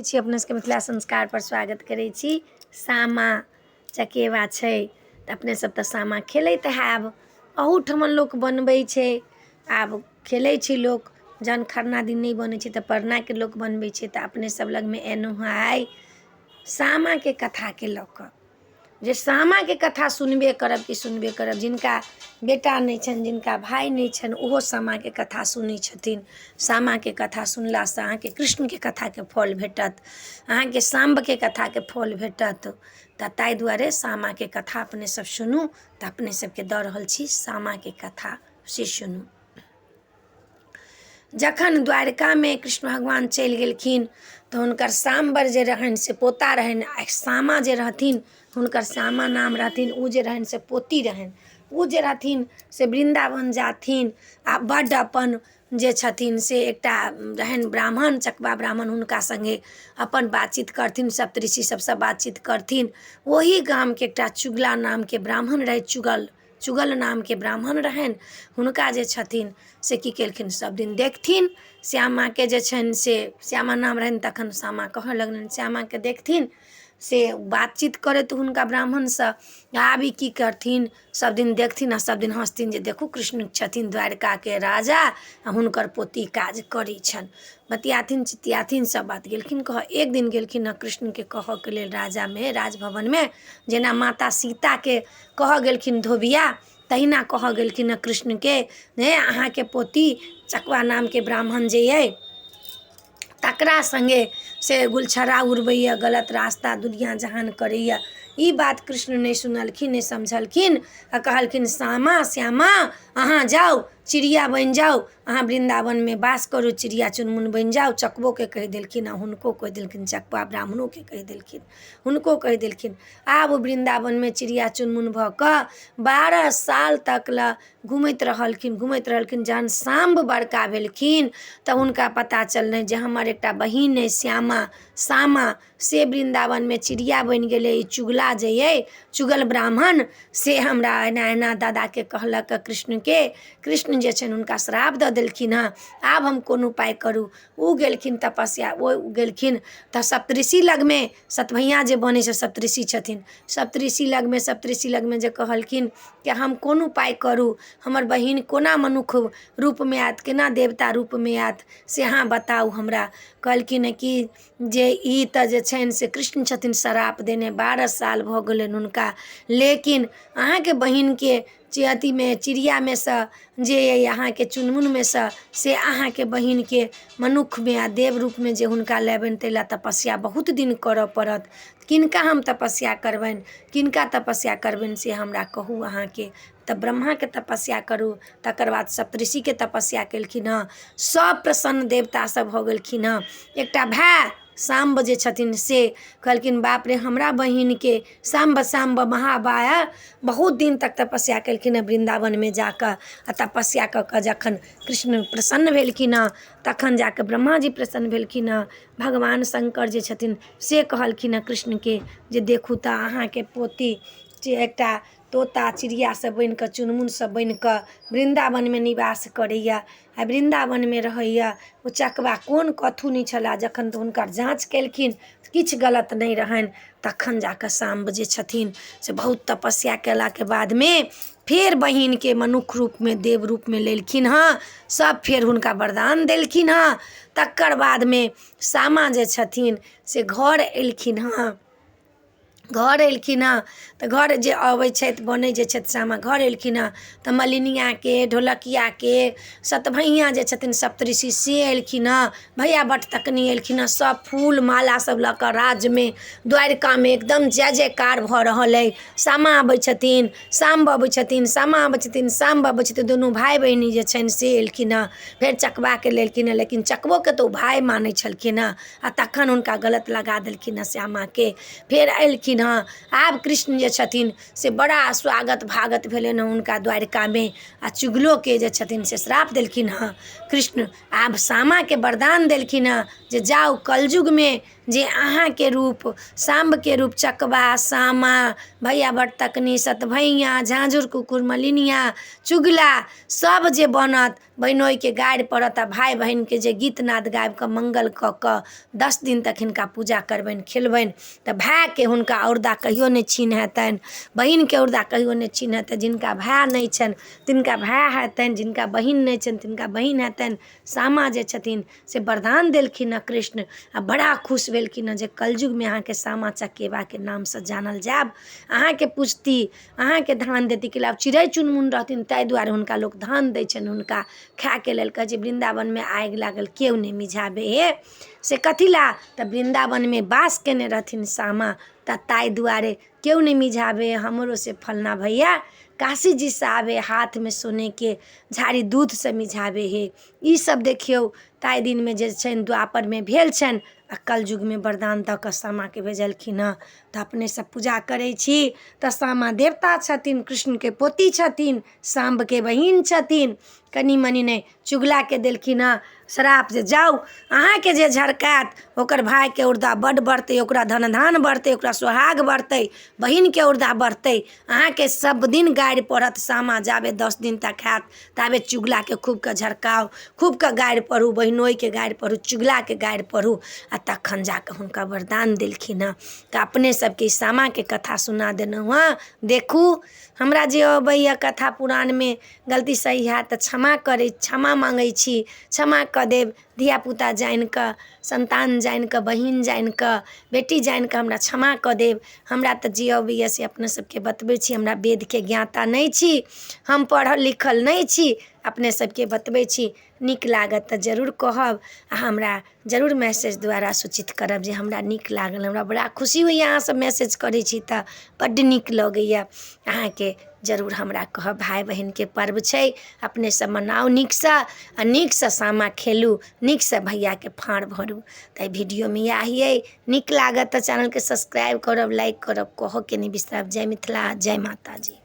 छी अपना सबके मिथिला संस्कारपर स्वागत करै छी। सामा चकेबा छै तऽ अपने सब तऽ सामा खेलैत हैब, अहूठमन लोक बनबै छै। आब खेलै छै लोक, जहन खरना दिन नहि बनै छै तऽ परनाके लोक बनबै छै। तऽ अपने सब लगमे एलहुँ हँ आइ सामाके कथाके लऽ कऽ, जे सामाके कथा सुनबे करब कि सुनबे करब। जिनका बेटा नहि छनि, जिनका भाय नहि छनि, ओहो सामाके कथा सुनै छथिन। सामाके कथा सुनलासँ अहाँके कृष्णके कथाके फल भेटत, अहाँके साम्बके कथाके फल भेटत। तऽ ताहि दुआरे सामाके कथा अपने सब सुनू। तऽ अपने सबके दऽ रहल छी सामाके कथा, से सुनू। जखन द्वारिकामे कृष्ण भगवान चलि गेलखिन तऽ हुनकर साम्बर जे रहनि से पोता रहनि, आ सामा जे रहथिन हुनकर श्यामा नाम रहथिन, ओ जे रहनि से पोती रहनि। ओ जे रहथिन से वृन्दावन जाथिन आ बड्ड अपन जे छथिन से एकटा रहनि ब्राह्मण, चकबा ब्राह्मण, हुनका सङ्गे अपन बातचीत करथिन, सप्तऋषि सभसँ बातचीत करथिन। ओही गामके एकटा चुगला नामके ब्राह्मण रहै, चुगल नामके ब्राह्मण रहनि। हुनका जे छथिन से की केलखिन, सभ दिन देखथिन श्यामाके जे छनि से श्यामा नाम रहनि, तखन सामा कहऽ लगलनि। श्यामाके देखथिन से बातचीत करैत हुनका ब्राह्मणसँ। आब ई की करथिन, सभ दिन देखथिन आ सभ दिन हँसथिन जे देखू कृष्ण छथिन द्वारिकाके राजा आ हुनकर पोती काज करै छनि। बतियाथिन चितियाथिन सब बात गेलखिन कहऽ। एक दिन गेलखिन हँ कृष्णके कहऽके लेल राजामे, राजभवनमे, जेना माता सीताके कहऽ गेलखिन धोबिया तहिना कहऽ गेलखिन हँ कृष्णके जे अहाँके पोती चकवा नामके ब्राह्मण जे अइ तकरा सङ्गे से गुलछर्रा उड़बैए, गलत रास्ता दुनिआँ जहान करैए। ई बात कृष्ण नहि सुनलखिन, नहि समझलखिन आ कहलखिन सामा श्यामा अहाँ जाउ, चिड़िया बनि जाउ, अहाँ वृन्दावनमे वास करू, चिड़िया चुनमुन बनि जाउ। चकबोके कहि देलखिन आ हुनको कहि देलखिन, चकवा ब्राह्मणोके कहि देलखिन, हुनको कहि देलखिन। आब ओ वृन्दावनमे चिड़िया चुनमुन भऽ कऽ 12 साल तक लए घुमैत रहलखिन, घुमैत रहलखिन। जहन साम्ब बड़का भेलखिन तऽ हुनका पता चललनि जे हमर एकटा बहिन अइ श्यामा सामा, से वृन्दावनमे चिड़िया बनि गेलै। ई चुगला जे अइ चुगल ब्राह्मण, से हमरा एना एना दादाके कहलक कृष्णके, कृष्ण जे छनि हुनका श्राप दऽ देलखिन हँ, आब हम कोन उपाय करू। ओ गेलखिन तपस्या, ओ गेलखिन तऽ सप्तऋषि लगमे, सतभैया जे बनै छै सप्तऋषि छथिन, सप्तऋषि लगमे जे कहलखिन कि हम कोन उपाय करू, हमर बहिन कोना मनुख रूपमे आयत, केना देवता रूपमे आयत, से अहाँ बताउ हमरा। कहलखिन कि जे ई तऽ जे छनि से कृष्ण छथिन श्राप देने, 12 साल भऽ गेलनि हुनका, लेकिन अहाँके बहिनके जे अथीमे चिड़ियामे सँ जे अइ अहाँके चुनमुनमे सँ से अहाँके बहिनके मनुखमे आ देव रूपमे जे हुनका लेबनि ताहि लए तपस्या बहुत दिन करऽ पड़त। किनका हम तपस्या करबनि, किनका तपस्या करबनि से हमरा कहू। अहाँके तऽ ब्रह्माके तपस्या करू। तकर बाद सप्तऋषिके तपस्या केलखिन हँ, सभ प्रसन्न देवता सभ भऽ गेलखिन हँ। एकटा भाय साम्ब जे छथिन से कहलखिन बाप रे, हमरा बहिनके साम्ब साम्ब महाबाया बहुत दिन तक तपस्या केलखिन हँ वृन्दावनमे जाकऽ। आ तपस्या कऽ कऽ जखन कृष्ण प्रसन्न भेलखिन हँ तखन जाकऽ ब्रह्माजी प्रसन्न भेलखिन हँ। भगवान शङ्कर जे छथिन से कहलखिन हँ कृष्णके जे देखू तऽ अहाँके पोती जे एकटा तोता चिड़िया सब बनिकऽ चुनमुन सब बनिकऽ वृन्दावनमे निवास करैए आ वृन्दावनमे रहैए। ओ चकबा कोन कथु नहि छलाह, जखन हुनकर जाँच केलखिन किछु गलत नहि रहनि, तखन जाकऽ साम्ब जे छथिन से बहुत तपस्या कयलाके बादमे फेर बहिनके मनुख रूपमे देव रूपमे लेलखिन हँ, सब फेर हुनका वरदान देलखिन हँ। तकर बादमे सामा जे छथिन से घर एलखिन हँ, घर एलखिन हँ तऽ घर जे अबै छथि, बनै जे छथि सामा, घर एलखिन हँ तऽ मलिनिआके ढोलकियाके सतभैया जे छथिन सप्तऋषि से एलखिन हँ, भैया बटतकनी एलखिन हँ, सब फूल माला सब लऽ कऽ राज्यमे द्वारिकामे एकदम जय जयकार भऽ रहल अइ। सामा अबै छथिन, साम्ब अबै छथिन, सामा अबै छथिन, साम्ब अबै छथिन, दुनू भाय बहिनी जे छनि से एलखिन हँ। फेर चकबाके लेलखिन हँ, लेकिन चकबोके तऽ ओ भाय मानै छलखिन हँ आ तखन हुनका गलत लगा देलखिन हँ श्यामाके। फेर एलखिन हँ। देलखिन हँ। आब कृष्ण जे छथिन से बड़ा स्वागत भागत भेलनि हँ हुनका द्वारिकामे। आ चुगलोके जे छथिन से श्राप देलखिन हँ कृष्ण। आब सामाके वरदान देलखिन हँ जे जाउ कलयुगमे जे अहाँके रूप साम्बके रूप चकबा सामा भैया भटतकनी सतभैया झाँझुर कुकुर मलिनिया चुगला सभ जे बनत, बहिनोइके गारि पढ़त आ भाय बहिनके जे गीत नाद गाबि कऽ मङ्गल कऽ कऽ 10 दिन तक हिनका पूजा करबनि खेलबनि, तऽ भायके हुनका औरदा कहियो नहि छीन हेतनि, बहिनके औरदा कहियो नहि छीन हेतनि। जिनका भाय नहि छनि तिनका भाय हेतनि, जिनका बहिन नहि छनि तिनका बहिन हेतनि। सामा जे छथिन से वरदान देलखिन हँ कृष्ण, आ बड़ा खुश भेलखिन हँ जे कलयुगमे अहाँके सामा चकेबाके नामसँ जानल जायब, अहाँके पूजती, अहाँके धान देती। कैला आब चिड़ै चुनमुन रहथिन ताहि दुआरे हुनका लोक धान दै छनि हुनका खायके लेल। कहै छै वृन्दावनमे आगि लागल केओ नहि मिझाबै हे, से कथी लए? तऽ वृन्दावनमे वास कयने रहथिन सामा, तऽ ताहि दुआरे केओ नहि मिझाबै। हमरो से फल्लाँ भैया काशीजीसँ आबै हाथमे सोनेके झाड़ी दूधसँ मिझाबै हे। ईसब देखियौ ताहि दिनमे जे छनि द्वापरमे भेल छनि, आ कलयुगमे वरदान दऽ कऽ सामाके भेजलखिन हँ। तऽ अपने सब पूजा करै छी तऽ सामा देवता छथिन, कृष्णके पोती छथिन, साम्बके बहिन छथिन। कनि मनि नहि, चुगलाके देलखिन हँ श्राप जे जाउ अहाँके जे झरकायत ओकर भायके औरदा बड्ड बढ़तै, ओकरा धन धान बढ़तै, ओकरा सोहाग बढ़तै, बहिनके औरदा बढ़तै। अहाँके सब दिन गारि पढ़त सामा जाबे 10 दिन तक हैत ताबे चुगलाके खूबके झरकाउ, खूबके गारि पढ़ू, बहिनोइके गारि पढ़ू, चुगलाके गारि पढ़ू, आ तखन जाकऽ हुनका वरदान देलखिन हँ। तऽ अपने सबके ई सामाके कथा सुना देलहुँ हँ। देखू हमरा जे अबैए कथा पुराणमे गलती सही हैत तऽ क्षमा करै, क्षमा माँगै छी, क्षमा कऽ देब। धियापुता जानिकऽ, सन्तान जानिकऽ, बहिन जानिकऽ, बेटी जानिकऽ हमरा क्षमा कऽ देब। हमरा तऽ जे अबैए से अपने सबके बतबै छी। हमरा वेदके ज्ञाता नहि छी, हम पढ़ल लिखल नहि छी, अपने सबके बतबै छी। नीक लागत तऽ जरूर कहब आ हमरा जरूर मैसेज द्वारा सूचित करब जे हमरा नीक लागल। हमरा बड़ा खुशी होइए अहाँसब मैसेज करै छी तऽ बड्ड नीक लगैए। अहाँके जरूर हमरा कहब। भाय बहिनके पर्व छै, अपने सब मनाउ नीकसँ आ नीकसँ सामा खेलू, नीकसँ भैयाके फाँड़ भरू। तऽ एहि वीडियोमे इएह अइ। नीक लागत तऽ चैनलके सब्सक्राइब करब, लाइक करब, कहऽके नहि बिसरब। जय मिथिला, जय माताजी।